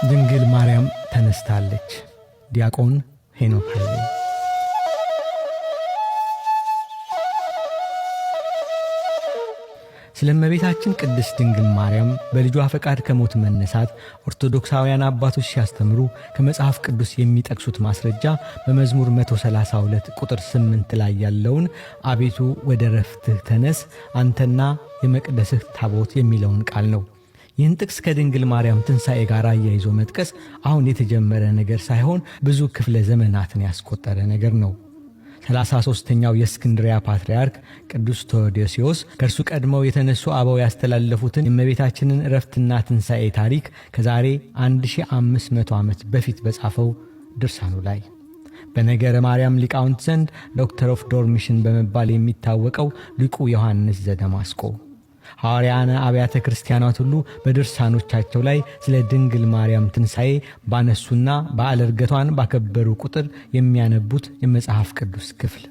ድንግል ማርያም ተነስታለች። ዲያቆን ሄኖክ ኃይሌ። ስለ እመቤታችን ቅድስት ድንግል ማርያም በልጇ ፈቃድ ከሞት መነሳት ኦርቶዶክሳውያን አባቶች ሲያስተምሩ ከመጽሐፍ ቅዱስ የሚጠቅሱት ማስረጃ በመዝሙር 132 ቁጥር 8 ላይ ያለውን አቤቱ ወደ ረፍትህ ተነስ አንተና የመቅደስህ ታቦት የሚለውን ቃል ነው። ይህን ጥቅስ ከድንግል ማርያም ትንሣኤ ጋር አያይዞ መጥቀስ አሁን የተጀመረ ነገር ሳይሆን ብዙ ክፍለ ዘመናትን ያስቆጠረ ነገር ነው። 33ኛው የእስክንድሪያ ፓትርያርክ ቅዱስ ቴዎዶሲዎስ ከእርሱ ቀድመው የተነሱ አበው ያስተላለፉትን የእመቤታችንን ዕረፍትና ትንሣኤ ታሪክ ከዛሬ 1500 ዓመት በፊት በጻፈው ድርሳኑ ላይ፣ በነገረ ማርያም ሊቃውንት ዘንድ Doctor of Dormition በመባል የሚታወቀው ሊቁ ዮሐንስ ዘደማስቆ፣ ሐዋርያነ አብያተ ክርስቲያናት ሁሉ በድርሳኖቻቸው ላይ ስለ ድንግል ማርያም ትንሣኤ ባነሱና በዓለ ዕርገቷን ባከበሩ ቁጥር የሚያነቡት የመጽሐፍ ቅዱስ ክፍል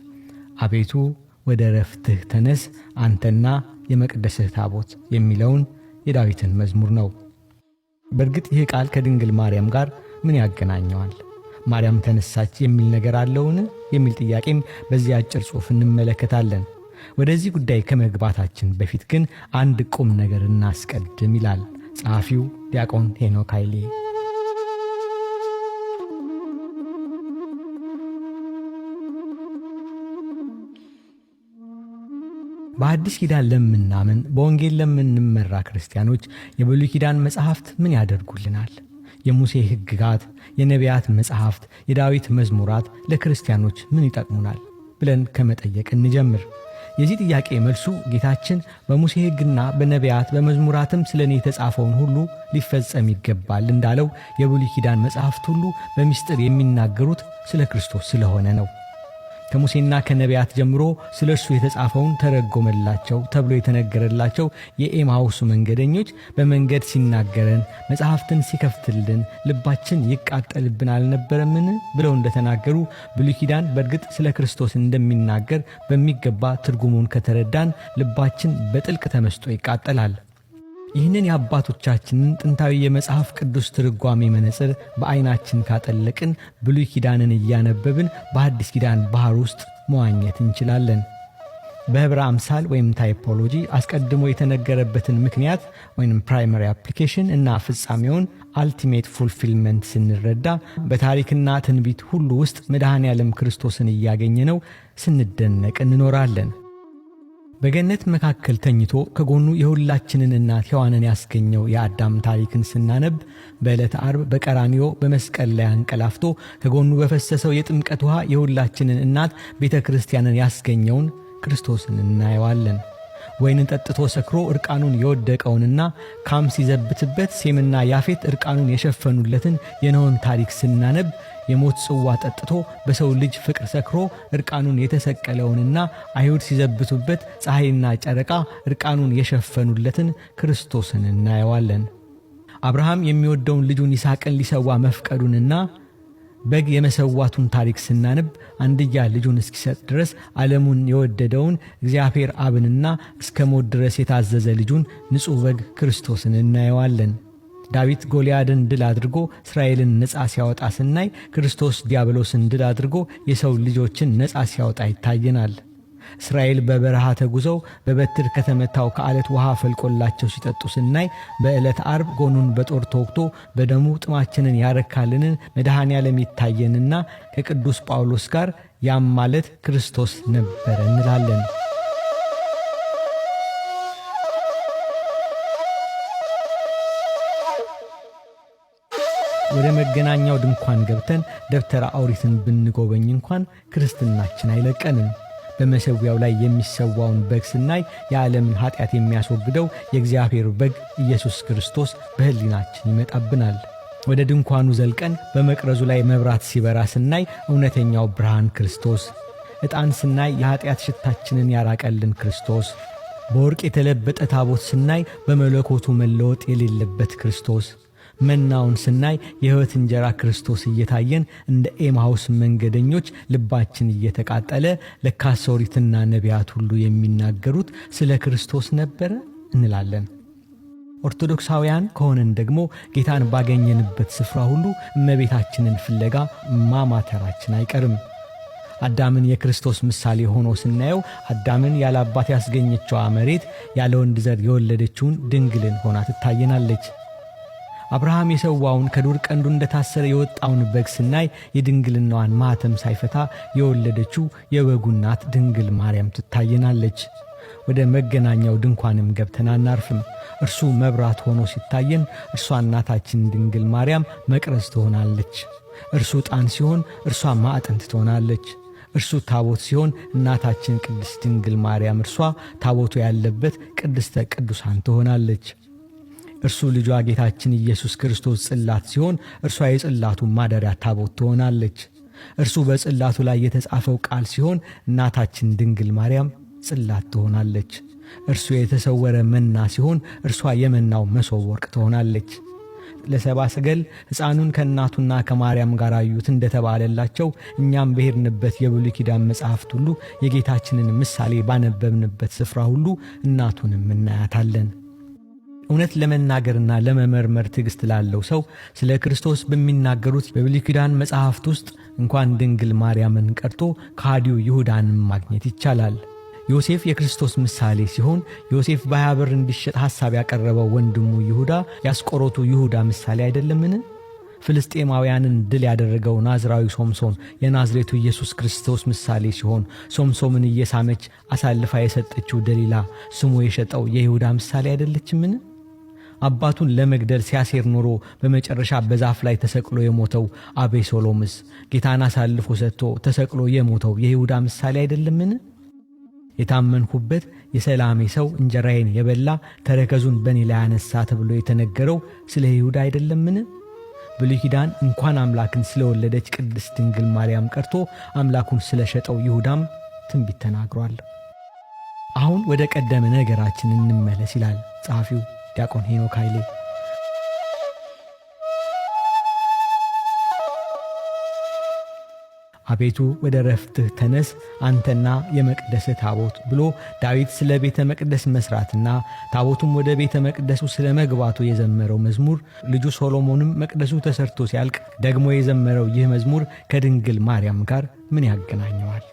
አቤቱ ወደ ረፍትህ ተነስ አንተና የመቅደስህ ታቦት የሚለውን የዳዊትን መዝሙር ነው። በእርግጥ ይህ ቃል ከድንግል ማርያም ጋር ምን ያገናኘዋል? ማርያም ተነሳች የሚል ነገር አለውን? የሚል ጥያቄም በዚህ አጭር ጽሑፍ እንመለከታለን። ወደዚህ ጉዳይ ከመግባታችን በፊት ግን አንድ ቁም ነገር እናስቀድም ይላል ጸሐፊው ዲያቆን ሄኖክ ኃይሌ። በአዲስ ኪዳን ለምናምን፣ በወንጌል ለምንመራ ክርስቲያኖች የብሉይ ኪዳን መጽሐፍት ምን ያደርጉልናል? የሙሴ ሕግጋት፣ የነቢያት መጽሐፍት፣ የዳዊት መዝሙራት ለክርስቲያኖች ምን ይጠቅሙናል ብለን ከመጠየቅ እንጀምር። የዚህ ጥያቄ መልሱ ጌታችን በሙሴ ሕግና በነቢያት በመዝሙራትም ስለ እኔ የተጻፈውን ሁሉ ሊፈጸም ይገባል እንዳለው የብሉይ ኪዳን መጽሐፍት ሁሉ በምስጢር የሚናገሩት ስለ ክርስቶስ ስለሆነ ነው። ከሙሴና ከነቢያት ጀምሮ ስለ እርሱ የተጻፈውን ተረጎመላቸው ተብሎ የተነገረላቸው የኤማሁሱ መንገደኞች በመንገድ ሲናገረን፣ መጽሐፍትን ሲከፍትልን ልባችን ይቃጠልብን አልነበረምን ብለው እንደተናገሩ፣ ብሉይ ኪዳን በእርግጥ ስለ ክርስቶስ እንደሚናገር በሚገባ ትርጉሙን ከተረዳን ልባችን በጥልቅ ተመስጦ ይቃጠላል። ይህንን የአባቶቻችንን ጥንታዊ የመጽሐፍ ቅዱስ ትርጓሜ መነጽር በዐይናችን ካጠለቅን ብሉይ ኪዳንን እያነበብን በአዲስ ኪዳን ባሕር ውስጥ መዋኘት እንችላለን። በኅብረ አምሳል ወይም typology አስቀድሞ የተነገረበትን ምክንያት ወይም primary application እና ፍጻሜውን ultimate fulfillment ስንረዳ በታሪክና ትንቢት ሁሉ ውስጥ መድኃኔ ዓለም ክርስቶስን እያገኘነው ስንደነቅ እንኖራለን። በገነት መካከል ተኝቶ ከጎኑ የሁላችንን እናት ሔዋንን ያስገኘው የአዳም ታሪክን ስናነብ፣ በዕለተ ዓርብ በቀራንዮ በመስቀል ላይ አንቀላፍቶ ከጎኑ በፈሰሰው የጥምቀት ውሃ የሁላችንን እናት ቤተ ክርስቲያንን ያስገኘውን ክርስቶስን እናየዋለን። ወይንን ጠጥቶ ሰክሮ እርቃኑን የወደቀውንና ካም ሲዘብትበት ሴምና ያፌት እርቃኑን የሸፈኑለትን የኖኅን ታሪክ ስናነብ፣ የሞት ጽዋ ጠጥቶ በሰው ልጅ ፍቅር ሰክሮ እርቃኑን የተሰቀለውንና አይሁድ ሲዘብቱበት ፀሐይና ጨረቃ እርቃኑን የሸፈኑለትን ክርስቶስን እናየዋለን። አብርሃም የሚወደውን ልጁን ይስሐቅን ሊሰዋ መፍቀዱንና በግ የመሰዋቱን ታሪክ ስናነብ፣ አንድያ ልጁን እስኪሰጥ ድረስ ዓለሙን የወደደውን እግዚአብሔር አብንና እስከ ሞት ድረስ የታዘዘ ልጁን ንጹሕ በግ ክርስቶስን እናየዋለን። ዳዊት ጎልያድን ድል አድርጎ እስራኤልን ነፃ ሲያወጣ ስናይ፣ ክርስቶስ ዲያብሎስን ድል አድርጎ የሰው ልጆችን ነፃ ሲያወጣ ይታየናል። እስራኤል በበረሃ ተጉዘው በበትር ከተመታው ከዓለት ውሃ ፈልቆላቸው ሲጠጡ ስናይ፣ በዕለተ አርብ ጎኑን በጦር ተወግቶ በደሙ ጥማችንን ያረካልንን መድኃኔ ዓለም ይታየንና ከቅዱስ ጳውሎስ ጋር ያም ማለት ክርስቶስ ነበረ እንላለን። ወደ መገናኛው ድንኳን ገብተን ደብተራ ኦሪትን ብንጎበኝ እንኳን ክርስትናችን አይለቀንም። በመሠዊያው ላይ የሚሰዋውን በግ ስናይ የዓለምን ኃጢአት የሚያስወግደው የእግዚአብሔር በግ ኢየሱስ ክርስቶስ በሕሊናችን ይመጣብናል። ወደ ድንኳኑ ዘልቀን በመቅረዙ ላይ መብራት ሲበራ ስናይ እውነተኛው ብርሃን ክርስቶስ፣ ዕጣን ስናይ የኃጢአት ሽታችንን ያራቀልን ክርስቶስ፣ በወርቅ የተለበጠ ታቦት ስናይ በመለኮቱ መለወጥ የሌለበት ክርስቶስ፣ መናውን ስናይ የሕይወት እንጀራ ክርስቶስ እየታየን እንደ ኤማሁስ መንገደኞች ልባችን እየተቃጠለ ለካስ ኦሪትና ነቢያት ሁሉ የሚናገሩት ስለ ክርስቶስ ነበረ እንላለን። ኦርቶዶክሳውያን ከሆነን ደግሞ ጌታን ባገኘንበት ስፍራ ሁሉ እመቤታችንን ፍለጋ ማማተራችን አይቀርም። አዳምን የክርስቶስ ምሳሌ ሆኖ ስናየው አዳምን ያለ አባት ያስገኘችዋ መሬት ያለ ወንድ ዘር የወለደችውን ድንግልን ሆና ትታየናለች። አብርሃም የሰዋውን ከዱር ቀንዱ እንደታሰረ የወጣውን በግ ስናይ የድንግልናዋን ማኅተም ሳይፈታ የወለደችው የበጉ እናት ድንግል ማርያም ትታየናለች። ወደ መገናኛው ድንኳንም ገብተን አናርፍም። እርሱ መብራት ሆኖ ሲታየን እርሷ እናታችን ድንግል ማርያም መቅረዝ ትሆናለች። እርሱ ዕጣን ሲሆን እርሷ ማዕጠንት ትሆናለች። እርሱ ታቦት ሲሆን እናታችን ቅድስት ድንግል ማርያም እርሷ ታቦቱ ያለበት ቅድስተ ቅዱሳን ትሆናለች። እርሱ ልጇ ጌታችን ኢየሱስ ክርስቶስ ጽላት ሲሆን እርሷ የጽላቱ ማደሪያ ታቦት ትሆናለች። እርሱ በጽላቱ ላይ የተጻፈው ቃል ሲሆን እናታችን ድንግል ማርያም ጽላት ትሆናለች። እርሱ የተሰወረ መና ሲሆን እርሷ የመናው መሶብ ወርቅ ትሆናለች። ለሰብአ ሰገል ሕፃኑን ከእናቱና ከማርያም ጋር አዩት እንደተባለላቸው እኛም በሄድንበት የብሉይ ኪዳን መጻሕፍት ሁሉ የጌታችንን ምሳሌ ባነበብንበት ስፍራ ሁሉ እናቱንም እናያታለን። እውነት ለመናገርና ለመመርመር ትዕግሥት ላለው ሰው ስለ ክርስቶስ በሚናገሩት በብሉይ ኪዳን መጻሕፍት ውስጥ እንኳን ድንግል ማርያምን ቀርቶ ከሃዲው ይሁዳንም ማግኘት ይቻላል። ዮሴፍ የክርስቶስ ምሳሌ ሲሆን ዮሴፍ በ20 ብር እንዲሸጥ ሐሳብ ያቀረበው ወንድሙ ይሁዳ ያስቆሮቱ ይሁዳ ምሳሌ አይደለምን? ፍልስጤማውያንን ድል ያደረገው ናዝራዊ ሶምሶን የናዝሬቱ ኢየሱስ ክርስቶስ ምሳሌ ሲሆን ሶምሶምን እየሳመች አሳልፋ የሰጠችው ደሊላ ስሙ የሸጠው የይሁዳ ምሳሌ አይደለችምን? አባቱን ለመግደል ሲያሴር ኖሮ በመጨረሻ በዛፍ ላይ ተሰቅሎ የሞተው አቤሶሎምስ ጌታን አሳልፎ ሰጥቶ ተሰቅሎ የሞተው የይሁዳ ምሳሌ አይደለምን? የታመንሁበት የሰላሜ ሰው እንጀራዬን የበላ ተረከዙን በእኔ ላይ አነሳ ተብሎ የተነገረው ስለ ይሁዳ አይደለምን? ብሉይ ኪዳን እንኳን አምላክን ስለወለደች ቅድስት ድንግል ማርያም ቀርቶ አምላኩን ስለሸጠው ይሁዳም ትንቢት ተናግሯል። አሁን ወደ ቀደመ ነገራችን እንመለስ ይላል ጸሐፊው ዲያቆን ሄኖክ ኃይሌ። አቤቱ ወደ ረፍትህ ተነስ አንተና የመቅደስህ ታቦት ብሎ ዳዊት ስለ ቤተ መቅደስ መስራትና ታቦቱም ወደ ቤተ መቅደሱ ስለ መግባቱ የዘመረው መዝሙር፣ ልጁ ሶሎሞንም መቅደሱ ተሰርቶ ሲያልቅ ደግሞ የዘመረው ይህ መዝሙር ከድንግል ማርያም ጋር ምን ያገናኘዋል?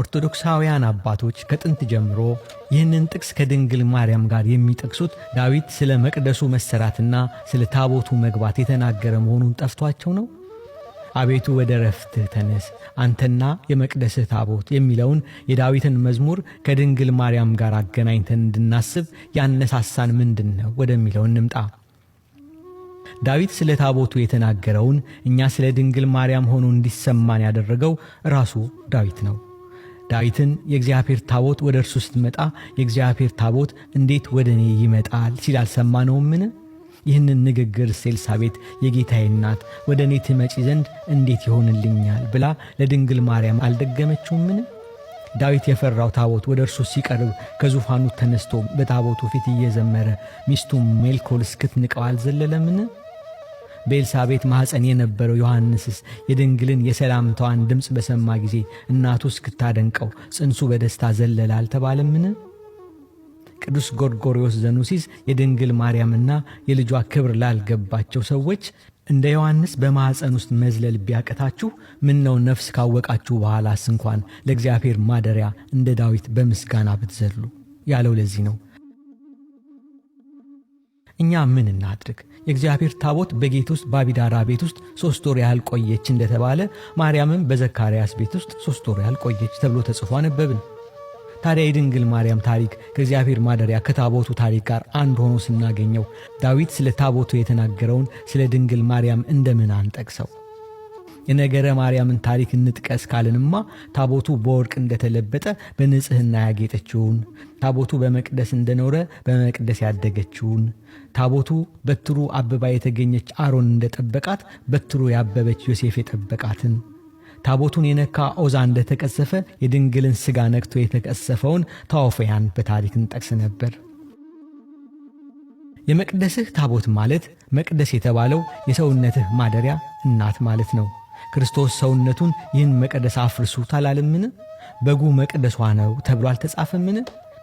ኦርቶዶክሳውያን አባቶች ከጥንት ጀምሮ ይህንን ጥቅስ ከድንግል ማርያም ጋር የሚጠቅሱት ዳዊት ስለ መቅደሱ መሰራትና ስለ ታቦቱ መግባት የተናገረ መሆኑን ጠፍቷቸው ነው? አቤቱ ወደ ረፍትህ ተነስ አንተና የመቅደስህ ታቦት የሚለውን የዳዊትን መዝሙር ከድንግል ማርያም ጋር አገናኝተን እንድናስብ ያነሳሳን ምንድን ነው ወደሚለው እንምጣ። ዳዊት ስለ ታቦቱ የተናገረውን እኛ ስለ ድንግል ማርያም ሆኖ እንዲሰማን ያደረገው ራሱ ዳዊት ነው። ዳዊትን የእግዚአብሔር ታቦት ወደ እርሱ ስትመጣ የእግዚአብሔር ታቦት እንዴት ወደ እኔ ይመጣል ሲል አልሰማነውምን? ይህንን ንግግር ኤልሳቤጥ የጌታዬ እናት ወደ እኔ ትመጪ ዘንድ እንዴት ይሆንልኛል ብላ ለድንግል ማርያም አልደገመችውምን? ዳዊት የፈራው ታቦት ወደ እርሱ ሲቀርብ ከዙፋኑ ተነስቶ በታቦቱ ፊት እየዘመረ ሚስቱ ሜልኮል እስክትንቀው አልዘለለምን? በኤልሳቤጥ ማኅፀን የነበረው ዮሐንስስ የድንግልን የሰላምታዋን ድምፅ በሰማ ጊዜ እናቱ እስክታደንቀው ጽንሱ በደስታ ዘለለ አልተባለምን? ቅዱስ ጎርጎርዮስ ዘኑሲስ የድንግል ማርያምና የልጇ ክብር ላልገባቸው ሰዎች እንደ ዮሐንስ በማኅፀን ውስጥ መዝለል ቢያቅታችሁ ምነው ነፍስ ካወቃችሁ በኋላስ እንኳን ለእግዚአብሔር ማደሪያ እንደ ዳዊት በምስጋና ብትዘሉ ያለው ለዚህ ነው። እኛ ምን እናድርግ? የእግዚአብሔር ታቦት በጌት ውስጥ በአቢዳራ ቤት ውስጥ 3 ወር ያህል ቆየች እንደተባለ ማርያምም በዘካርያስ ቤት ውስጥ 3 ወር ያህል ቆየች ተብሎ ተጽፎ አነበብን። ታዲያ የድንግል ማርያም ታሪክ ከእግዚአብሔር ማደሪያ ከታቦቱ ታሪክ ጋር አንድ ሆኖ ስናገኘው ዳዊት ስለ ታቦቱ የተናገረውን ስለ ድንግል ማርያም እንደምን አንጠቅሰው? የነገረ ማርያምን ታሪክ እንጥቀስ ካልንማ ታቦቱ በወርቅ እንደተለበጠ በንጽህና ያጌጠችውን፣ ታቦቱ በመቅደስ እንደኖረ በመቅደስ ያደገችውን፣ ታቦቱ በትሩ አብባ የተገኘች አሮን እንደጠበቃት በትሩ ያበበች ዮሴፍ የጠበቃትን፣ ታቦቱን የነካ ኦዛ እንደተቀሰፈ የድንግልን ሥጋ ነክቶ የተቀሰፈውን ታዋፍያን በታሪክ እንጠቅስ ነበር። የመቅደስህ ታቦት ማለት መቅደስ የተባለው የሰውነትህ ማደሪያ እናት ማለት ነው። ክርስቶስ ሰውነቱን ይህን መቅደስ አፍርሱት አላለምን? በጉ መቅደሷ ነው ተብሎ አልተጻፈምን?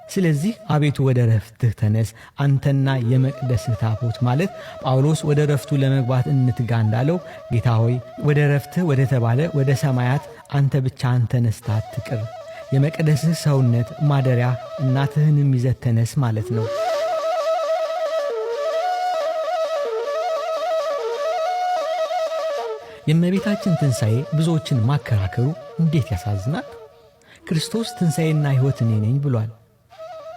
ስለዚህ አቤቱ ወደ ረፍትህ ተነስ አንተና የመቅደስህ ታቦት ማለት ጳውሎስ ወደ ረፍቱ ለመግባት እንትጋ እንዳለው ጌታ ሆይ ወደ ረፍትህ ወደ ተባለ ወደ ሰማያት አንተ ብቻህን ተነስተህ አትቅር፣ የመቅደስህ ሰውነት ማደሪያ እናትህንም ይዘህ ተነስ ማለት ነው። የእመቤታችን ትንሣኤ ብዙዎችን ማከራከሩ እንዴት ያሳዝናል! ክርስቶስ ትንሣኤና ሕይወት እኔ ነኝ ብሏል።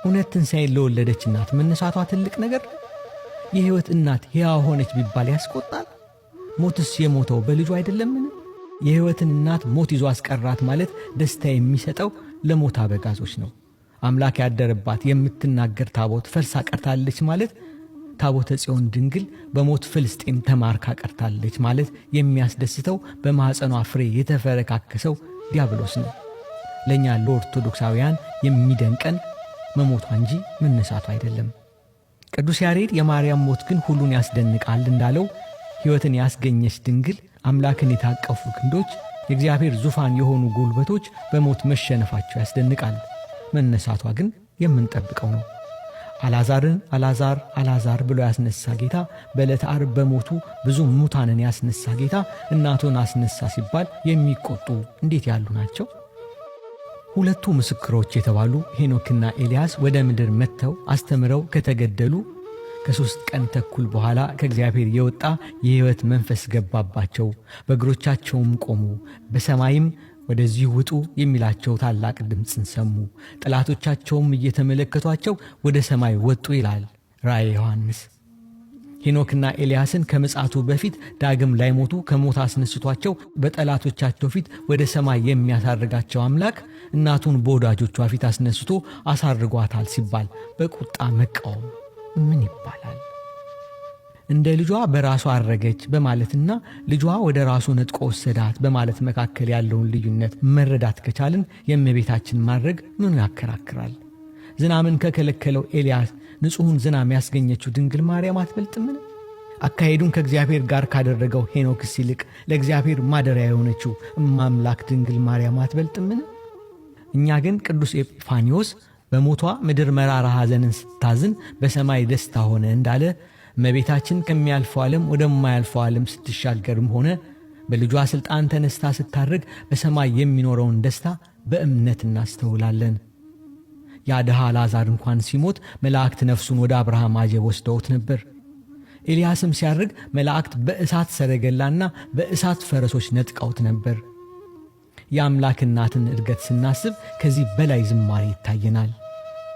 እውነት ትንሣኤን ለወለደች እናት መነሳቷ ትልቅ ነገር ነው? የሕይወት እናት ሕያው ሆነች ቢባል ያስቆጣል? ሞትስ የሞተው በልጁ አይደለምን? የሕይወትን እናት ሞት ይዞ አስቀራት ማለት ደስታ የሚሰጠው ለሞት አበጋዞች ነው። አምላክ ያደረባት የምትናገር ታቦት ፈልሳ ቀርታለች ማለት ታቦተ ጽዮን ድንግል በሞት ፍልስጤም ተማርካ ቀርታለች ማለት የሚያስደስተው በማኅፀኗ ፍሬ የተፈረካከሰው ዲያብሎስ ነው። ለእኛ ለኦርቶዶክሳውያን የሚደንቀን መሞቷ እንጂ መነሳቷ አይደለም። ቅዱስ ያሬድ የማርያም ሞት ግን ሁሉን ያስደንቃል እንዳለው ሕይወትን ያስገኘች ድንግል፣ አምላክን የታቀፉ ክንዶች፣ የእግዚአብሔር ዙፋን የሆኑ ጉልበቶች በሞት መሸነፋቸው ያስደንቃል። መነሳቷ ግን የምንጠብቀው ነው። አልዓዛርን አልዓዛር አልዓዛር ብሎ ያስነሳ ጌታ፣ በዕለተ ዓርብ በሞቱ ብዙ ሙታንን ያስነሳ ጌታ እናቱን አስነሳ ሲባል የሚቆጡ እንዴት ያሉ ናቸው? ሁለቱ ምስክሮች የተባሉ ሄኖክና ኤልያስ ወደ ምድር መጥተው አስተምረው ከተገደሉ ከ3 ቀን ተኩል በኋላ ከእግዚአብሔር የወጣ የሕይወት መንፈስ ገባባቸው፣ በእግሮቻቸውም ቆሙ፣ በሰማይም ወደዚህ ውጡ የሚላቸው ታላቅ ድምፅን ሰሙ። ጠላቶቻቸውም እየተመለከቷቸው ወደ ሰማይ ወጡ ይላል ራእየ ዮሐንስ። ሄኖክና ኤልያስን ከምጽአቱ በፊት ዳግም ላይሞቱ ከሞት አስነስቷቸው በጠላቶቻቸው ፊት ወደ ሰማይ የሚያሳርጋቸው አምላክ እናቱን በወዳጆቿ ፊት አስነስቶ አሳርጓታል ሲባል በቁጣ መቃወም ምን ይባላል? እንደ ልጇ በራሷ አረገች በማለትና ልጇ ወደ ራሱ ነጥቆ ወሰዳት በማለት መካከል ያለውን ልዩነት መረዳት ከቻልን የእመቤታችን ማድረግ ምኑ ያከራክራል? ዝናምን ከከለከለው ኤልያስ ንጹሑን ዝናም ያስገኘችው ድንግል ማርያም አትበልጥምን? አካሄዱን ከእግዚአብሔር ጋር ካደረገው ሄኖክስ ይልቅ ለእግዚአብሔር ማደሪያ የሆነችው እማምላክ ድንግል ማርያም አትበልጥምን? እኛ ግን ቅዱስ ኤጲፋንዮስ በሞቷ ምድር መራራ ሐዘንን ስታዝን በሰማይ ደስታ ሆነ እንዳለ እመቤታችን ከሚያልፈው ዓለም ወደማያልፈው ዓለም ስትሻገርም ሆነ በልጇ ሥልጣን ተነስታ ስታርግ በሰማይ የሚኖረውን ደስታ በእምነት እናስተውላለን። ያ ድሃ አልዓዛር እንኳን ሲሞት መላእክት ነፍሱን ወደ አብርሃም አጀብ ወስደውት ነበር። ኤልያስም ሲያርግ መላእክት በእሳት ሰረገላና በእሳት ፈረሶች ነጥቀውት ነበር። የአምላክ እናትን እድገት ስናስብ ከዚህ በላይ ዝማሬ ይታየናል።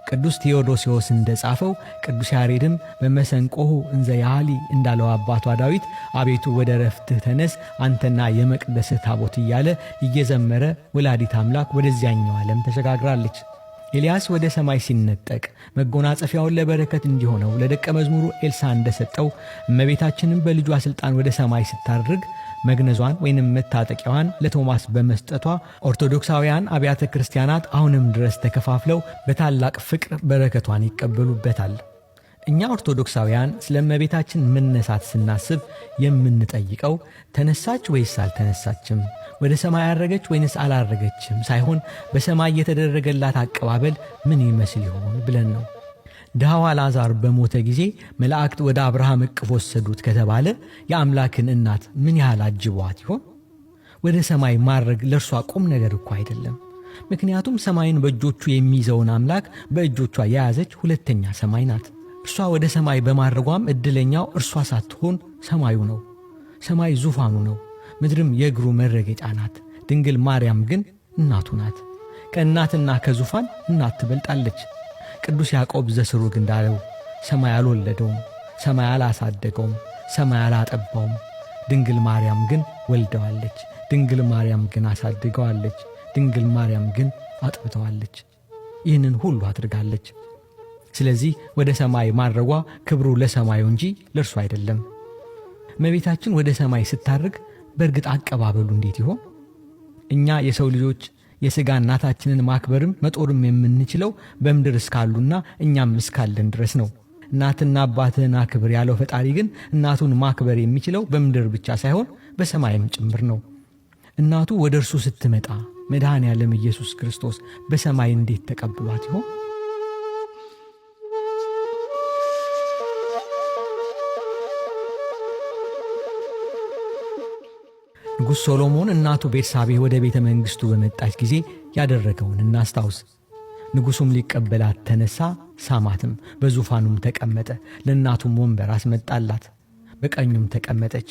ቅዱስ ቴዎዶሲዎስ እንደጻፈው ቅዱስ ያሬድም በመሰንቆሁ እንዘ ያህሊ እንዳለው አባቷ ዳዊት አቤቱ ወደ ረፍትህ ተነስ አንተና የመቅደስህ ታቦት እያለ እየዘመረ ወላዲት አምላክ ወደዚያኛው ዓለም ተሸጋግራለች። ኤልያስ ወደ ሰማይ ሲነጠቅ መጎናጸፊያውን ለበረከት እንዲሆነው ለደቀ መዝሙሩ ኤልሳ እንደሰጠው እመቤታችንም በልጇ ሥልጣን ወደ ሰማይ ስታርግ መግነዟን ወይንም መታጠቂያዋን ለቶማስ በመስጠቷ ኦርቶዶክሳውያን አብያተ ክርስቲያናት አሁንም ድረስ ተከፋፍለው በታላቅ ፍቅር በረከቷን ይቀበሉበታል። እኛ ኦርቶዶክሳውያን ስለ እመቤታችን መነሳት ስናስብ የምንጠይቀው ተነሳች ወይስ አልተነሳችም፣ ወደ ሰማይ አረገች ወይንስ አላረገችም ሳይሆን በሰማይ የተደረገላት አቀባበል ምን ይመስል ይሆን ብለን ነው። ድሃው አልዓዛር በሞተ ጊዜ መላእክት ወደ አብርሃም እቅፍ ወሰዱት ከተባለ የአምላክን እናት ምን ያህል አጅቧት ይሆን? ወደ ሰማይ ማረግ ለእርሷ ቁም ነገር እኮ አይደለም። ምክንያቱም ሰማይን በእጆቹ የሚይዘውን አምላክ በእጆቿ የያዘች ሁለተኛ ሰማይ ናት። እርሷ ወደ ሰማይ በማረጓም እድለኛው እርሷ ሳትሆን ሰማዩ ነው። ሰማይ ዙፋኑ ነው፣ ምድርም የእግሩ መረገጫ ናት። ድንግል ማርያም ግን እናቱ ናት። ከእናትና ከዙፋን እናት ትበልጣለች። ቅዱስ ያዕቆብ ዘስሩግ እንዳለው ሰማይ አልወለደውም፣ ሰማይ አላሳደገውም፣ ሰማይ አላጠባውም። ድንግል ማርያም ግን ወልደዋለች። ድንግል ማርያም ግን አሳድገዋለች። ድንግል ማርያም ግን አጥብተዋለች። ይህንን ሁሉ አድርጋለች። ስለዚህ ወደ ሰማይ ማድረጓ ክብሩ ለሰማዩ እንጂ ለእርሱ አይደለም። እመቤታችን ወደ ሰማይ ስታርግ በእርግጥ አቀባበሉ እንዴት ይሆን? እኛ የሰው ልጆች የሥጋ እናታችንን ማክበርም መጦርም የምንችለው በምድር እስካሉና እኛም እስካለን ድረስ ነው። እናትና አባትህን አክብር ያለው ፈጣሪ ግን እናቱን ማክበር የሚችለው በምድር ብቻ ሳይሆን በሰማይም ጭምር ነው። እናቱ ወደ እርሱ ስትመጣ መድኃኔ ዓለም ኢየሱስ ክርስቶስ በሰማይ እንዴት ተቀብሏት ይሆን? ንጉሥ ሶሎሞን እናቱ ቤርሳቤህ ወደ ቤተ መንግሥቱ በመጣች ጊዜ ያደረገውን እናስታውስ። ንጉሡም ሊቀበላት ተነሣ፣ ሳማትም፣ በዙፋኑም ተቀመጠ። ለእናቱም ወንበር አስመጣላት፣ በቀኙም ተቀመጠች።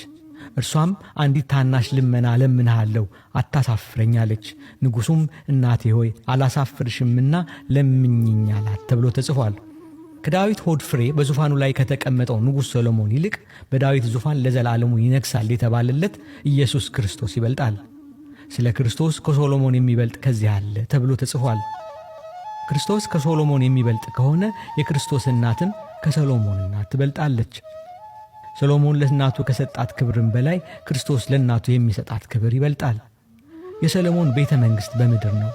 እርሷም አንዲት ታናሽ ልመና እለምንሃለሁ፣ አታሳፍረኝ አለች። ንጉሡም እናቴ ሆይ አላሳፍርሽምና ለምኝኝ አላት ተብሎ ተጽፏል። ከዳዊት ሆድ ፍሬ በዙፋኑ ላይ ከተቀመጠው ንጉሥ ሰሎሞን ይልቅ በዳዊት ዙፋን ለዘላለሙ ይነግሣል የተባለለት ኢየሱስ ክርስቶስ ይበልጣል። ስለ ክርስቶስ ከሶሎሞን የሚበልጥ ከዚህ አለ ተብሎ ተጽፏል። ክርስቶስ ከሶሎሞን የሚበልጥ ከሆነ የክርስቶስ እናትም ከሰሎሞን እናት ትበልጣለች። ሰሎሞን ለእናቱ ከሰጣት ክብርም በላይ ክርስቶስ ለእናቱ የሚሰጣት ክብር ይበልጣል። የሰሎሞን ቤተ መንግሥት በምድር ነው፣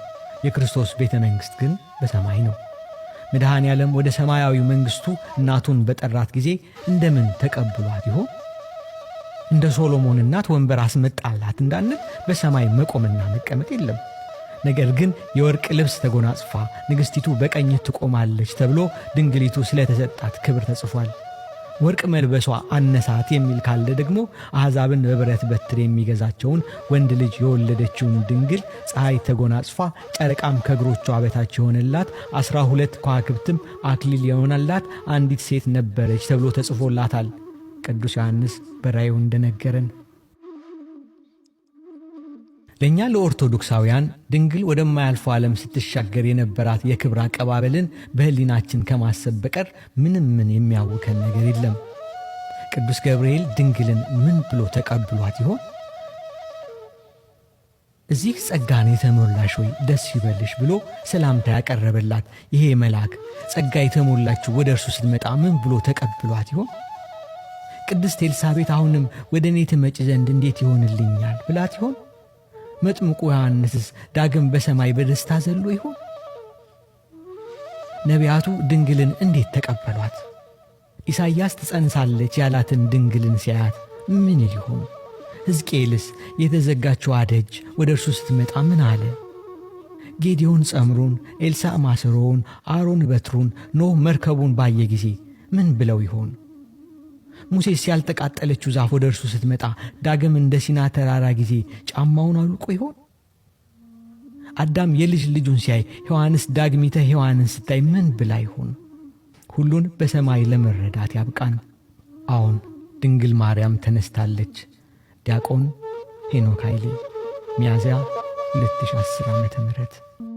የክርስቶስ ቤተ መንግሥት ግን በሰማይ ነው። መድኃኔ ዓለም ወደ ሰማያዊው መንግሥቱ እናቱን በጠራት ጊዜ እንደምን ተቀብሏት ይሆን? እንደ ሶሎሞን እናት ወንበር አስመጣላት እንዳንል በሰማይ መቆምና መቀመጥ የለም። ነገር ግን የወርቅ ልብስ ተጎናጽፋ ንግሥቲቱ በቀኝህ ትቆማለች ተብሎ ድንግሊቱ ስለተሰጣት ክብር ተጽፏል። ወርቅ መልበሷ አነሳት የሚል ካለ ደግሞ አሕዛብን በብረት በትር የሚገዛቸውን ወንድ ልጅ የወለደችውን ድንግል ፀሐይ ተጎናጽፋ ጨረቃም ከእግሮቿ በታች የሆነላት 12 ከዋክብትም አክሊል የሆነላት አንዲት ሴት ነበረች ተብሎ ተጽፎላታል። ቅዱስ ዮሐንስ በራእዩ እንደነገረን ለእኛ ለኦርቶዶክሳውያን ድንግል ወደማያልፈው ዓለም ስትሻገር የነበራት የክብር አቀባበልን በሕሊናችን ከማሰብ በቀር ምንም ምን የሚያውከን ነገር የለም። ቅዱስ ገብርኤል ድንግልን ምን ብሎ ተቀብሏት ይሆን? እዚህ ጸጋን የተሞላሽ ሆይ ደስ ይበልሽ ብሎ ሰላምታ ያቀረበላት ይሄ መልአክ ጸጋ የተሞላችው ወደ እርሱ ስትመጣ ምን ብሎ ተቀብሏት ይሆን? ቅድስት ኤልሳቤጥ አሁንም ወደ እኔ ትመጪ ዘንድ እንዴት ይሆንልኛል ብላት ይሆን? መጥምቁ ዮሐንስስ ዳግም በሰማይ በደስታ ዘሎ ይሆን? ነቢያቱ ድንግልን እንዴት ተቀበሏት? ኢሳይያስ ትጸንሳለች ያላትን ድንግልን ሲያያት ምን ይል ይሆን? ሕዝቅኤልስ የተዘጋችው ደጅ ወደ እርሱ ስትመጣ ምን አለ? ጌዴዎን ጸምሩን፣ ኤልሳዕ ማሰሮውን፣ አሮን በትሩን፣ ኖህ መርከቡን ባየ ጊዜ ምን ብለው ይሆን? ሙሴስ ያልተቃጠለችው ዛፍ ወደ እርሱ ስትመጣ ዳግም እንደ ሲና ተራራ ጊዜ ጫማውን አውልቆ ይሆን? አዳም የልጅ ልጁን ሲያይ ሔዋንስ ዳግሚተ ሔዋንን ስታይ ምን ብላ ይሆን? ሁሉን በሰማይ ለመረዳት ያብቃን። አዎን ድንግል ማርያም ተነስታለች። ዲያቆን ሄኖክ ኃይሌ፣ ሚያዝያ 2010 ዓ.ም።